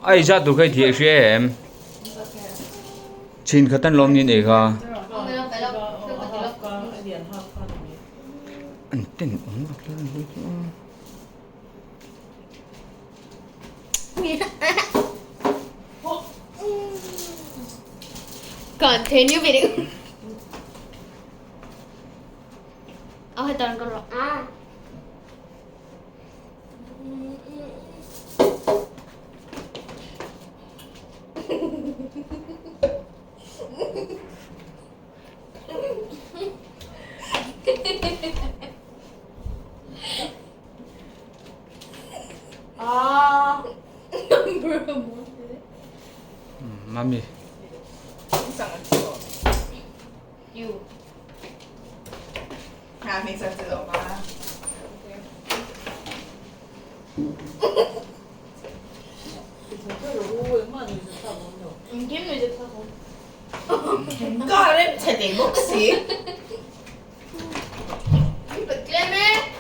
A ei zat tur kha i thih hria em? Chhin khat an lawm niin ei kha. An ten awm vak lo an chu. Continue video. Oh, ito ang karo. Ah. Ah. Mami. You. 那没啥子了吗？唔见你只手。唔该你切地木屎。